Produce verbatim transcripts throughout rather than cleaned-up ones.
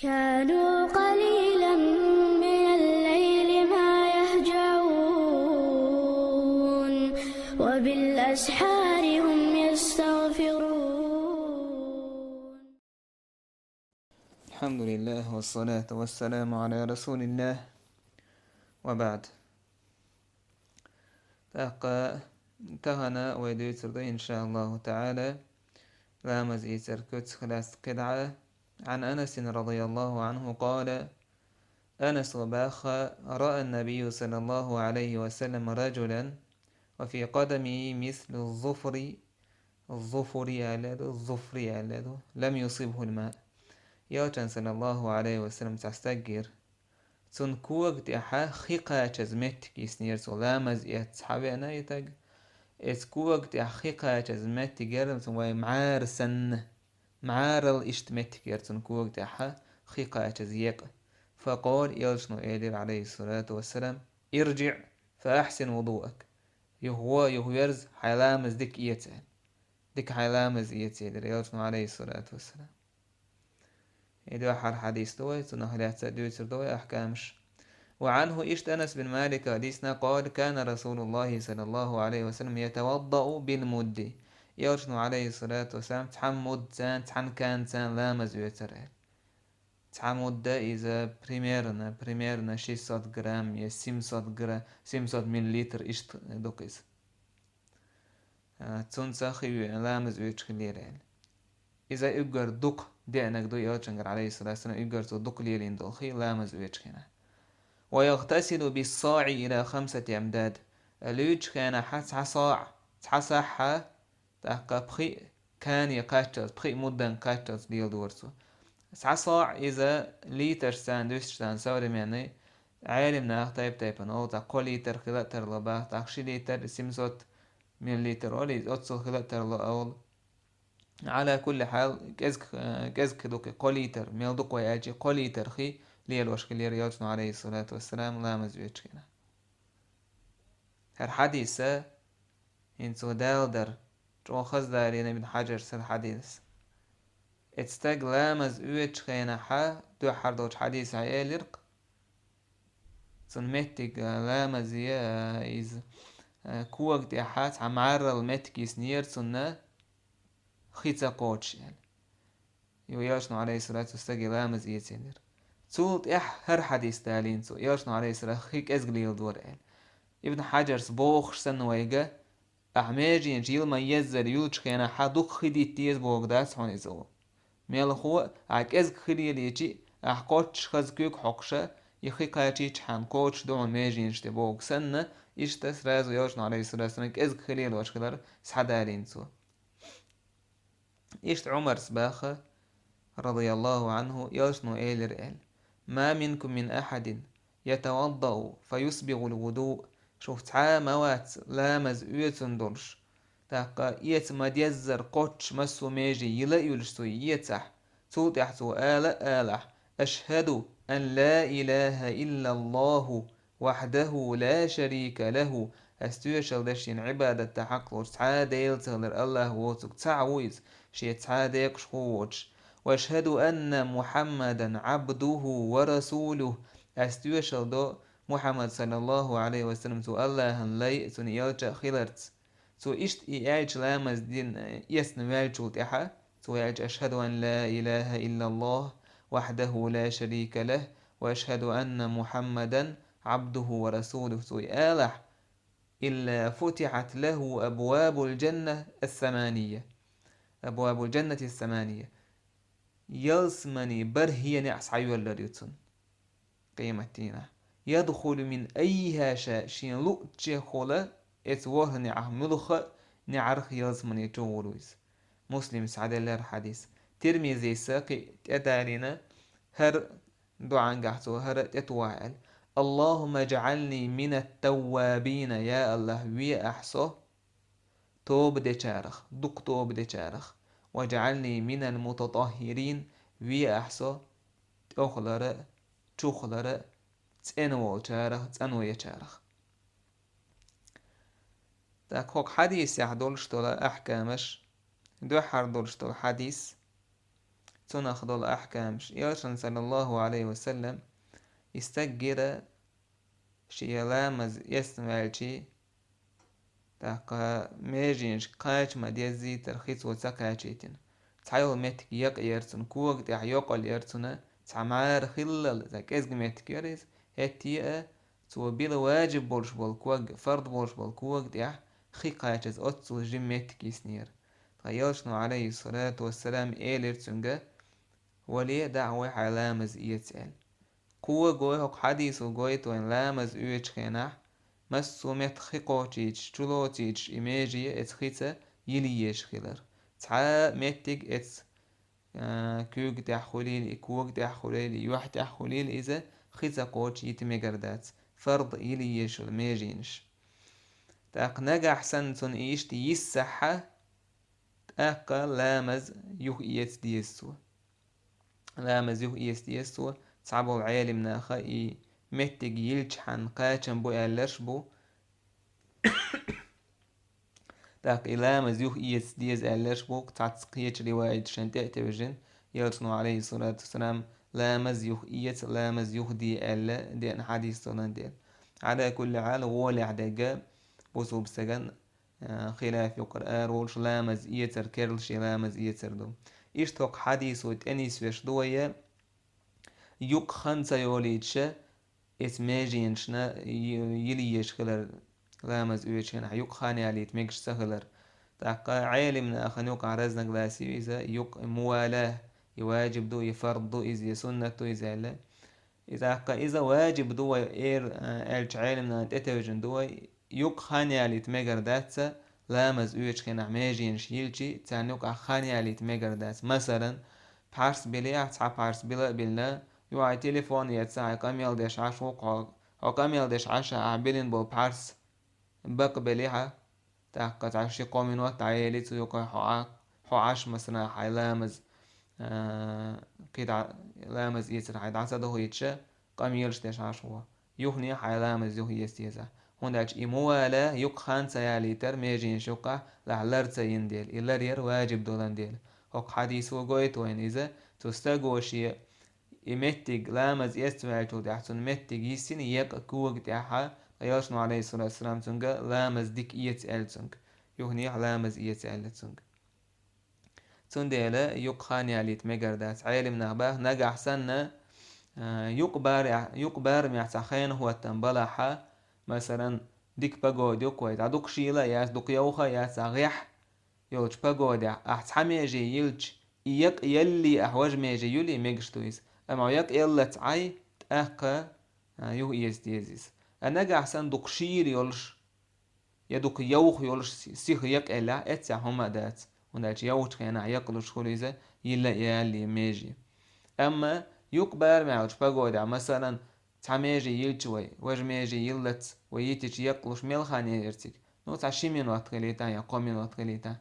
كانوا قليلا من الليل ما يهجعون، وبالأسحار هم يستغفرون. الحمد لله والصلاة والسلام على رسول الله وبعد. ТӀаккха тахана вай дуьйцур ду, иншааллаху таӀала, ламаз эцар куьцах лаьцна кхидӀа. عن أنس رضي الله عنه قال: Анаса боху: رأى النبي صلى الله عليه وسلم رجلا وفي قدمه مثل الظفر. الظفر аьлла ду, الظفر аьлла ду. لم يصبه الماء. Элчанна, саллаллаху Ӏалайхи ва саллам, цхьа стаг гира. Цуьнан кога тӀехь хи кхачаза меттиг йиснера цо, ламаз эцна схьавеана и стаг. Оцу кога тӀехь хи кхачаза меттиг яра цуьнан, вай мӀара санна. МӀарал иштта меттиг яра цуьнан кога тӀехь хи кхачаза екъа. فقال, элчано элира, Ӏалайхи ссалату вассалам: ارجع فأحسن وضوءك. Юха гӀо, юха верза, хьайн ламаз дика эца, аьлла. Дика хьайн ламаз эца, элира элчано, Ӏалайхи ссалату вассалам. И дуьххьара хьадис ду вай, цунах лаьцна дуьйцур ду вай ахькамаш. وعنه, иштта Анас бин Малика дийцина, قال: كان رسول الله صلى الله عليه وسلم يتوضأ بالمد. Элчано, Ӏалайхи ссалату вассалам, цхьана муддаца, цхьана канаца ламаз оьцура, аьлла. Цхьа мудда иза примерно, примерно шестьсот грамм я семьсот гра-, семьсот миллилитр иштта ду-кх иза. А, цуьнца хи ве-, ламаз оьцуш хиллера, аьлла. Иза уггар дукха деанарг ду элчангара, Ӏалайхи ссалату вассалам, уггар цо дукха лелийна долу хи ламаз оьцуш хилар. ويغتسل بالصاع إلى خمسة أمداد. Луьйчу хенахь цхьа саӀ, цхьа сахьа, тӀаккха пхи кане кхаччалц, пхи муддан кхаччалц леладора цо. Цхьа саӀ иза литрашца дуьстича, современный Ӏелам наха тайп-тайпана олу, тӀаккха кхо литр хила а тарло бах, тӀаккха ши литр, семьсот миллилитр олу иза, оццул хила а тарло олу. Ӏала кулли хьал, кӀезиг, э, кӀезиг хи ду-кх и, кхо литр, мел ду-кх вай аьлча, кхо литр хи лелош хиллера элчано, Ӏалайхи ссалату вассалам, ламаз оьцуш хилар. ХӀара хьадис а, хӀинца цо даладар, чӀогӀа хаза далийна Ибн Хьаджарс хӀара хьадис. Оцу стага ламаз оьцучу хенахь, дуьххьара долчу хьадисехь элира-кх, цуьнан меттиг, а, ламазе, а, иза, а, кога тӀехь цхьа мӀаррал меттиг йиснера цунна, хи ца кхочуш, аьлла. Юха элчано, Ӏалайхи ссалату вассалам, стаге ламаз эцийнера. Цул тӀаьхьа хӀара хьадис далийна цо, элчано, Ӏалайхи ссалату вассалам, хи кӀезиг леладора, аьлла. Ибн Хьаджарс бохуш санна вайга, ахь меженаш йила ма-еззара юьллучу хенахь дукха хи дитта деза бохург дац хьуна иза, олу. Мелхо а, ахь кӀезиг хи лелийча, ахь кхоччуш хаза куьг хьокхуш, и хи кхачийчхьана кхочуш ду хьуна меженаш тӀе бохург санна, иштта сразу элчано, Ӏалайхи ссалату вассалам, кӀезиг хи лелош хилар схьадалийна цо. Иштта Ӏумарс баха, радияллаху Ӏанху, элчано элира аьлла: ما منكم من أحد يتوضأ فيسبغ الوضوء. Шух цхьа а ма вац ламаз оьцун долуш, тӀаккха эца ма-деззара кхоччуш массо а меже йила а юьллуш цо эцахь, цул тӀаьхьа цо ала а алахь: أشهد أن لا إله إلا الله وحده لا شريك له, ас тоьшалла ду шена Ӏибадат дан хьакъ долуш цхьа а Дела ца хилар, АллахӀ воцург цхьаъ ву иза, шен цхьа а декъашхо воцуш. وأشهد أن محمدا عبده ورسوله, ас тоьшалла до Мухьаммад, саллаллаху Ӏалайхи ва саллам, цо АллахӀан лай а, цуьнан элча а хиларца. Цо иштта и аьлча ламаз дина, эцна ваьллачул тӀаьхьа, цо аьлча: أشهد أن لا إله إلا الله وحده لا شريك له وأشهد أن محمدا عبده ورسوله, цо и алахь: إلا فتحت له أبواب الجنة الثمانية. أبواب الجنة الثمانية. Ялсаманин бархӀе неӀ схьайоьллур ю цунна къематдийнахь. يدخل من أيها شاء, шена луъучехула, оцу ворхӀ неӀах муьлхха а неӀарх ялсамане чу гӀур ву иза. Муслима схьаделлера хьадис. Тирмизис а кхин а тӀедалийна хӀара дуӀангахь цо хӀара тӀетоху аьлла: اللهم اجعلني من التوابين, я АллахӀ, ве ахь со тоба дечарах, дукха тоба дечарах, واجعلني من المتطهرين, ве ахь со тӀехулара а, чухулара а цӀена волчарах, цӀано ечарах. ТӀаккха хӀокху хьадисехь долуш долу ахькамаш, дуьххьара долуш долу хьадис, цунах долу ахькамаш. Элчано, саллаллаху Ӏалайхи ва саллам, и стаг гира шен ламаз эцна ваьлча, тӀаккха меженашка кхача ма деззийтара хи цо ца кхачийтина. Цхьайолу меттиг екъа яра цунна, кога тӀехь йокъал яра цунна, цхьа мӀара хиллал, цхьа кӀезиг меттиг яра иза, хӀетте а цо била ваджиб болуш болу ког, фард болуш болу кога тӀехь хи кхачаза оццул жима меттиг йиснера. Ткъа Элчано, Ӏалайхиссалату вассалам, элира цуьнга: «Вале, дӀа а вай, хьайн ламаз эца», – аьлла. Кхо гой хӀокху хьадисо гойту вайн ламаз оьцучу хенахь, массо а меттах хи кхочуьйтуш, чулоцуьйтуш и меже эца хица йила езаш хилар. Цхьа а меттиг эца, а, куьйга тӀехь хуьлийла, и кога тӀехь хуьлийла, и юьхь тӀехь хуьлийла, иза хица кхочуш йита мегар дац, фард йила езаш йолу меженаш. ТӀаккха нагахь санна цунна иштта йиссахьа, тӀаккха ламаз юха эца деза цо. Ламаз юха эца деза цо. Цхьаболу Ӏелам наха и меттиг йилчхьана кхачам бу аьлларш бу. ТӀаккха и ламаз юха эца деза аьлларш бу, цхьацца кхечу риваяташна тӀе а тевжина, Элчано, Ӏалайхиссалату вассалам, ламаз юха эца, ламаз юха де аьлла деана хьадис долан дела. Ӏала кулли хьал, гӀолехь дегга бусулба стаган а, хилаф юкъара ара волуш ламаз эцар керла шен ламаз эцар ду. Иштта хӀокху хьадисо тӀе нисвеш ду вай, юкъа хан ца йолуьйтуша, эца меженашна й-, йила езаш хилар ламаз оьцучу хенахь, юкъа хан ялийта мегаш ца хилар. ТӀаккха Ӏелам нахана юкъахь разногласи ю иза, юкъа мувала, и ваджиб ду, и фард ду иза, и суннат ду иза аьлла. И тӀаккха иза ваджиб ду вай эр-, а, аьллачу Ӏелам нахана тӀетевжина ду вай, юкъа хан ялийта мегар дац ца, ламаз оьцучу хенахь меженаш йилчи, царна юкъахь хан ялийта мегар дац. Масалан, пхьарс билехь, цхьа пхьарс била а биллина, юха хьайн телефон эцна, хьайн къамел деш Ӏаш ву-кх хьо, хьо къамел деш Ӏаш а, ахь биллина болу пхьарс бакъ белехьа, тӀаккха цхьа ши-кхо минот дӀаели цу юкъа хьо Ӏа-, хьо Ӏаш, масала, хьайн ламаз, а, кхидӀа-, ламаз эцар хьайн дӀа ца дохуьйтуша, къамелаш деш Ӏаш ву. Юхане хьайн ламаз юха эца деза. ХӀунда аьлча и мувала юкъа хан ца ялийтар меженаш юккъахь лахь лар ца йина дела, и лар яр ваджиб долан дела. ХӀокху хьадисо гойту вайна иза, цу стаго шен и меттиг ламаз эцна ваьллачул тӀаьхьа цунна меттиг йиссина екъа кога тӀехьа, ткъа Элчано, Ӏалайхиссалату вассалам, цуьнга ламаз дика эца аьлла цуьнга. Юханехьа ламаз эца аьлла цуьнга. Цундела юкъа хан ялийта мегар дац. Ӏелам нах баха, нагахь санна, а, юкъа барехь-, юкъа барамехь цхьа хенахӀоттам балахьа, масалан, дика погода ю-кх вай, цхьа дукха шийла а яц, дукха йовха а яц, цхьа гӀехь йолчу погодехь ахь цхьа меже йилча, и екъа яллий ахь важа меже юлий, мегаш ду иза. Амма хьо екъа яллалц Ӏай, тӀаккха, а, юха эца деза иза. А нагахь санна дукха шийла йолуш, я дукха йовха йолуш си-, сиха екъа яллехь, эццехь хӀума а дац. ХӀунда аьлча йовхачу хенахь екъалуш хуьлу иза, йилла а яллий меже. Амма юкъа барамехь йолчу погодехь, масалан, цхьа меже йилча вай, важа меже йиллалц вай йитича екъалуш мел хан яра цига? Ну, цхьа ши минот хилийта я кхо минот хилийта.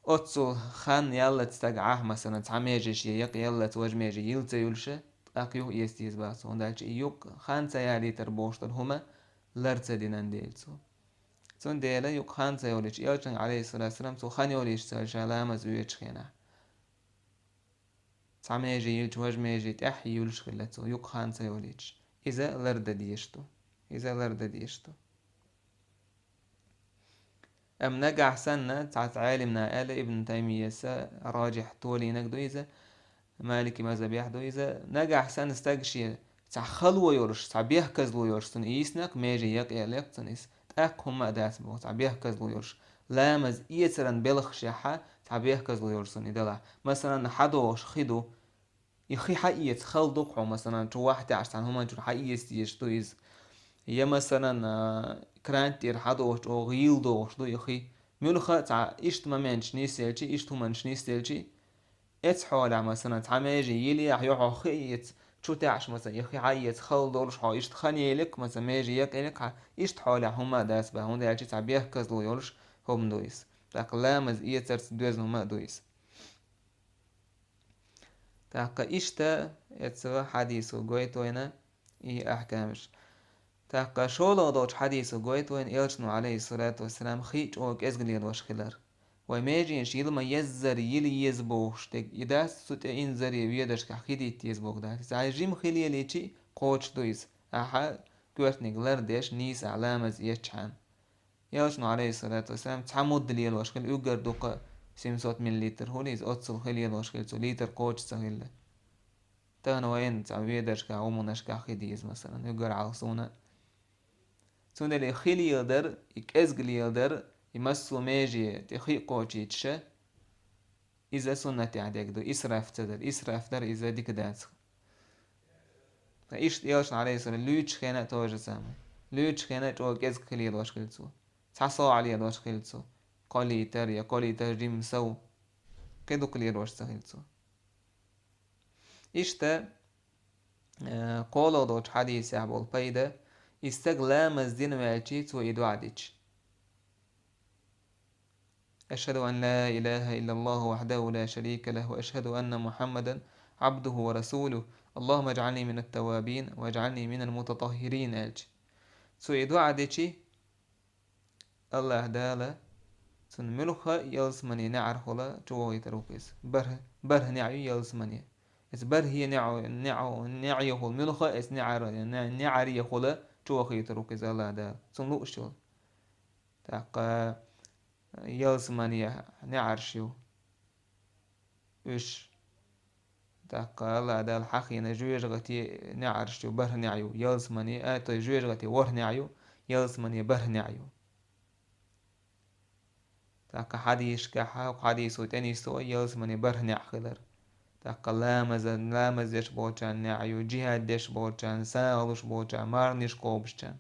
Оццул хан яллалц стаг Ӏа, масалан, цхьа меже шен екъа яллалц важа меже йилла ца йолуша, тӀаккха юха эца деза боху цо, хӀунда аьлча и юкъа хан ца ялийтар бохуш долу хӀума лар ца динан дела цо. Цундела юкъа хан ца йолуьйтуш, Элчанга, Ӏалайхиссалату вассалам, цо хан йолуьйтуш ца йолуш ламаз оьцучу хенахь. Цхьа меже йилча важа меже тӀаьхьа йолуш хилла цо, юкъа хан ца йолуьйтуш. Иза лардан дезаш ду. Иза лардан дезаш ду. Амма нагахь санна, цхьацца Ӏелам наха аьлла, Ибн Таймияса, раджихь толийнарг ду иза, Малики мазхабехь ду иза, нагахь санна стаг шен цхьа хало йолуш, цхьа бехказло йолуш цунна йиснарг, меже екъа ялларг цунна иза, тӀаккха хӀума а дац боху, цхьа бехказло йолуш. Ламаз эцаран белхашехьа цхьа бехказло йолуш цунна и далахь. Масалан, хьадогӀуш хи ду, и хи хьаэца хала ду-кх хьо, масалан, чу вахь таьӀаш цхьана хӀуманна чуьра хьаэца дезаш ду иза. Я, масалан, а, кран тӀера хьадогӀуш, чӀогӀа гӀийла догӀуш ду и хи. Муьлхха а цхьа иштта моменташ нисъелчи, иштта хӀуманаш нисъелчи, эцу хьолехь, масалан, цхьа меже йилехь, йо хьо хи эца, чу таьӀаш, масалан, и хи хьаэца хала долуш хьо иштта хан елирг, масалан, меже екъа елирг хьан, иштта хьолехь хӀума а дац боху, хӀунда аьлча цхьа бехказло йолуш хӀума ду иза. ТӀаккха ламаз эцарца доьзна хӀума а ду иза. ТӀаккха иштта эцу хьадисо гойту вайна и ахькамаш. ТӀаккха шолгӀа долчу хьадисо гойту вайна Элчано, Ӏалайхиссалату вассалам, хи чӀогӀа кӀезиг лелош хилар. Вай меженаш йила ма-еззара йила еза бохуш дерг и дац, цу тӀе инзаре ведаршкахь хи дитта еза боху дац. Иза хьайн жима хила елийчи, кхочуш ду иза. Ахьа коьртаниг лардеш нийса ахьа ламаз эцчахьана. Элчано, алейхиссалату вассалам, цхьа мудда лелош хила, уггар дукха семьсот миллилитр хуьлу иза, оццул хила лелош хила цо, литр кхочуш ца хилла. Тахана вайна цхьа ведаршкахь, гӀуманашкахь хи деза, масалан, уггар хьалха суна. Цундела и хи леладар, и кӀезиг леладар, и массо а меже тӀе хи а кхочуьйтуш, иза суннатехь дерг ду, исраф ца дар. Исраф дар иза дика дац. Ткъа иштта элчано, алейхиссалам, луьйчу хенахь а то же самое. Луьйчу хенахь а чӀогӀа кӀезиг хи лелош хила цо. Цхьа соӀа лелош хила цо. Кхо литр я кхо литр жимма сов. Кхин дукха лелош ца хила цо. Иштта, э, кхоалгӀа долчу хьадисехь болу пайда, и стаг ламаз дина ваьлчи, цо и доӀа дича. أشهد أن لا إله إلا الله وحده لا شريك له، وأشهد أن محمدا عبده ورسوله، اللهم اجعلني من التوابين واجعلني من المتطهرين, аьлча. Цо и доӀа дичи, Аллаха Дала цунна муьлхха а ялсамане неӀархула чувохуьйтур ву иза. БархӀ-, бархӀ неӀ ю ялсамане. Иза бархӀе неӀ-, неӀ-, неӀарехула, муьлхха а иза неӀар-, не-, неӀарехула чувохуьйтур ву иза Аллаха Дала. Цунна лууш йолу. ТӀаккха ялсамане неӀарш ю. Уьш. ТӀаккха Аллаха Дала хьахийна жоьжахати неӀарш ю, бархӀ неӀ ю, ялсамане, а, то есть жоьжахати ворхӀ неӀ ю, ялсамане бархӀ неӀ ю. ТӀаккха хьадисашкахь, хьадисо тӀенисдо ялсамане бархӀ неӀ хилар. ТӀаккха ламаза, ламаз деш болчарна неӀ ю, джихӀад деш болчарна, сагӀа луш болчарна, марханаш кхобушчарна.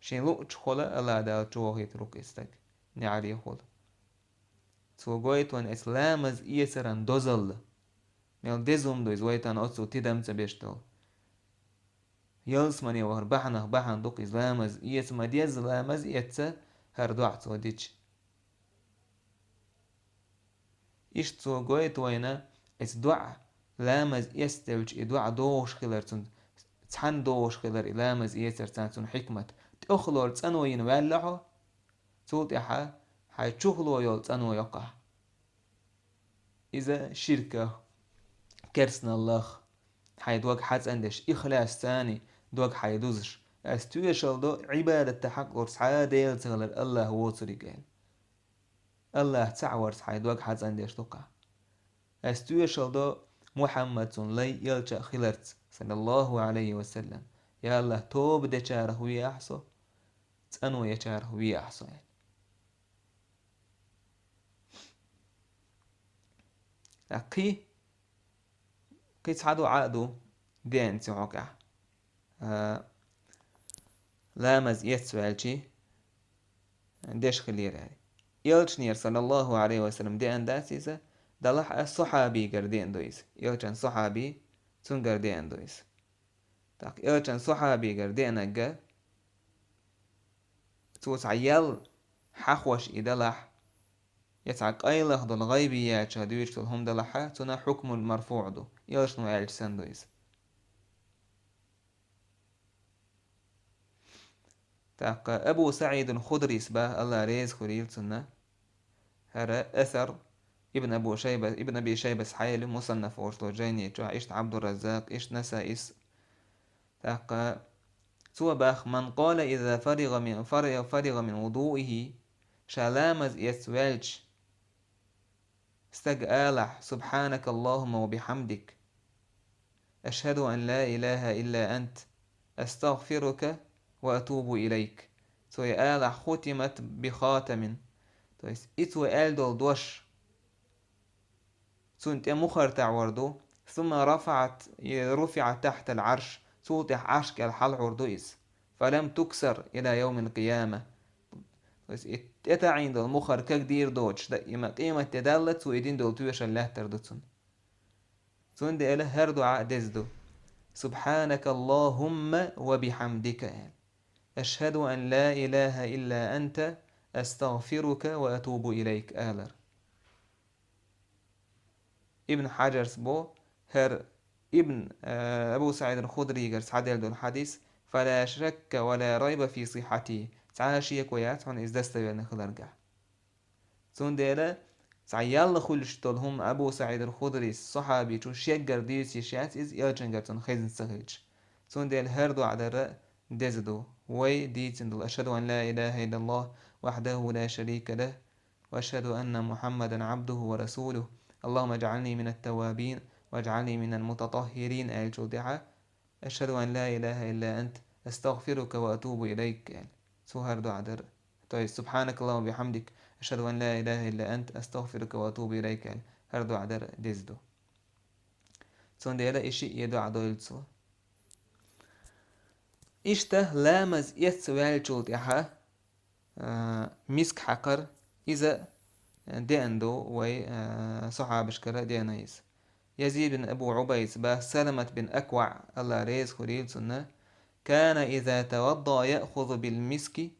Шен луучухула Аллаха Дала чувохуьйтур ву иза стаг, неӀарехула. Цо гойту вайна эцу ламаз эцаран дозалла. Мел деза хӀума ду иза, вай тахана оццул тидам ца беш долу. Ялсамане вахар бахьанах бахьана ду-кх иза, ламаз эца ма-дезза, ламаз эцна хӀара доӀа цо дича. Иштта цо гойту вайна, эцу доӀа, ламаз эцделча и доӀа догӀуш хилар цунна, цхьаьна догӀуш хилар и ламаз эцар царна цунна хьикмат. ТӀехула цӀано йина ваьлла хьо, цул тӀаьхьа хьайн чухула йолу цӀано йоккхахь. Иза ширках, керстаналлах, хьайн дог хьацӀандеш, ихлас цани дог хьайн дузуш, ас тоьшалла до, Ӏибадат дан хьакъ лур цхьа а Дела ца хилар Аллах воцуриг аьлла. Аллах цхьаъ варца хьайн дог хьацӀандеш ду-кх ахь. Ас тоьшалла до, Мухьаммад цунна лай, элча а хиларца, саллаллаху Ӏалайхи ва саллам. Я Аллах, тоба дечарах ве ахь со, цӀано ечарах ве ахь со, аьлла. Ткъа кхин, кхин цхьа доӀа а ду деанчу хьокъехь. А, ламаз эцна ваьлчи деш хилира аьлла. Элчанера, саллаллаху Ӏалайхи ва саллам, деана дац иза, делахь а сахьабигара деана ду иза. Элчан сахьаби, цуьнгара деана ду иза. ТӀаккха элчан сахьабигара деанарг, цо цхьа ял хьахош и делахь, я цхьа къайлаха долу гӀайбиятах дуьйцуш долу хӀума делахь, цунах хьукмул марфуӀ ду, элчано аьлча санна ду иза. ТӀаккха Абу СаӀидул Худрис боху, Аллах реза хуьлийла цунна, хӀара асар Ибн Абу Шайба, Ибн Аби Шайбас хьайла Мусаннаф волуш долу жайни чохь, иштта Ӏабдурраззакъ, иштта Насаис. ТӀаккха цо боху: «Ман къала иза фаригъа мин, фари-, фаригъа мин вудуихи», ша ламаз эцна ваьлча, стага алахь: «Субхьанакаллахумма ва бихьамдик». «Ашхаду ан ла илаха илла ант, астагфирука ва атубу илайк». Цо и алахь: «Хутимат би хатамин». То есть, и цо аьлла долу дош, цунна тӀе мухӀар таӀор ду, «сумма рафаӀат, руфиӀа тахьтал Ӏарш», цул тӀаьхьа Ӏарш кӀел хьалхьур ду иза, «фалам туксар ила йовмил къияма». То есть, и тӀетаӀийна долу мухӀар кагдийр доцуш, даима къематде далла, цо и дина долу тоьшалла лаьттар ду цунна. Цундела хӀара доӀа деза ду: «Субхьанакаллахумма ва бихьамдика», – аьлла. «Ашхаду ан ла илаха илла анта, астагфирука ва атубу илайк», – алар. Ибн Хьаджарс бо, хӀара Ибн, э, Абу СаӀид ал-Худригара схьаделла долу хьадис: «Фала шакка ва ла райба фи сиххьати», цхьа а шеко яц хьуна иза достоверно хиларгахь. Цундела цхьа ял хуьлуш долу хӀума Абу СаӀид ал-Худрис, сахьабичо шеггара дуьйцуш яц иза, элчангара цунна хезна ца хилча. Цундела хӀара доӀа дар деза ду. Вай дийцина долу: «Ашхаду ан ла илаха иллаллаху вахьдаху ла шарика лаху, ва ашхаду анна Мухьаммадан абдуху ва расулуху. Аллахумма аджӀални мина ттаввабин, ваджӀални мина лмутатаххирин», аьллачул тӀаьхьа: «Ашхаду ан ла илаха илла ант, астагфирука ва атубу илайк», аьлла. Цо хӀара доӀа дар. То есть: «Субхьанакаллахумма ва бихьамдик, ашхаду ан ла илаха илла ант, астагфирука ва атубу илайк», аьлла. ХӀара доӀа дар деза ду. Цундела и шиъ, и доӀа дойла цо. Иштта ламаз эцна ваьллачул тӀаьхьа, а, миск хьакхар, иза деана ду вай, а, сахьабашкара деана иза. Язид бин Абу Убайдас бах, Саламат бин АкваӀ, Аллах реза хуьлийла цунна: «Кана иза тавадда яхузу бил миски,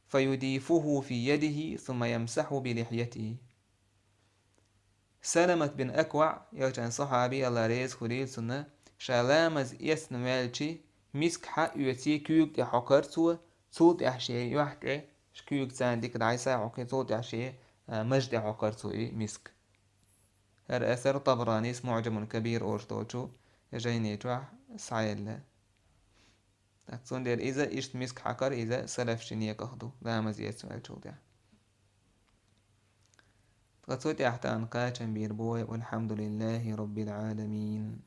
фаюдифуху фи ядихи, сумма ямсаху би лихьятихи». Саламат бин АкваӀ, элчан сахьаби, Аллах реза хуьлийла цунна, ша ламаз эцна ваьлчи, миск хьа оьций куьйга тӀе хьокхар цо, цул тӀаьхьа шен юьхь тӀе, куьйга царна дика дӀасахьокхий, цул тӀаьхьа шен, а, маж тӀе хьокхар цо и миск. ХӀара асар Табаранис МуӀджамул Кабир олуш долчу жайни чохь схьаелла. Так, цундела иза иштта миск хьакхар, иза салафийн некъах ду, ламаз эцна ваьллачул тӀаьхьа. Ткъа цу тӀехь тахана кхачам бийр бу вай: «Валхьамдулиллахи роббил Ӏаламин».